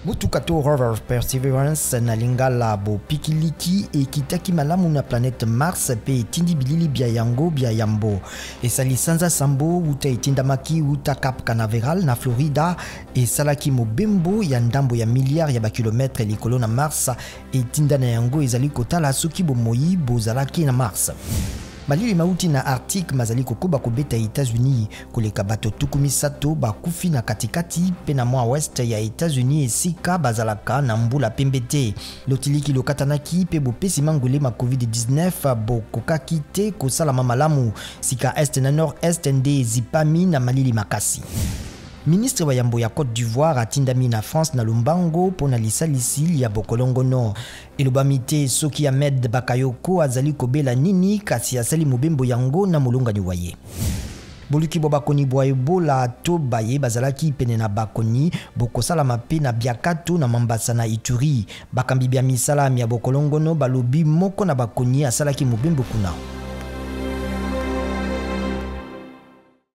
Motuka to rover Perseverance na lingala bopikiliki ekitaki malamu na planète Mars mpe etindi bilili bya yango bya yambo. Esali sanza sambo wuta etindamaki wuta Cap Canaveral na Florida, esalaki mobembo ya ndambo ya milliard ya bakilometre likolo na Mars. Etinda na yango ezali kotala soki bomoi bozalaki na Mars. Malili mauti na Arctique mazali kokoba kobeta Etats-Unis. Koleka bato 30 bakufi na katikati mpe na mwa ouest ya Etats-Unis esika bazalaka na mbula pembe te. Lotiliki lokatanaki mpe bopesi mangwele ma COVID-19 bokokaki te kosalama malamu. Sika est na nord-est nde ezipami na malili makasi. Ministre wa yambo ya Cote d'Ivoire atindami na France na lombango mpo na lisalisi lya bokolongono. Elobami te soki Ahmed Bakayoko azali kobela nini, kasi asali mobembo yango na molongani wa ye. Boluki bwa bakoni bwa Ebola to baye bazalaki pene na bakoni bokosalama mpe na Biakato na Mambasa na Ituri. Bakambi bya misala mya bokolongono balobi moko na bakoni asalaki mobembo kuna.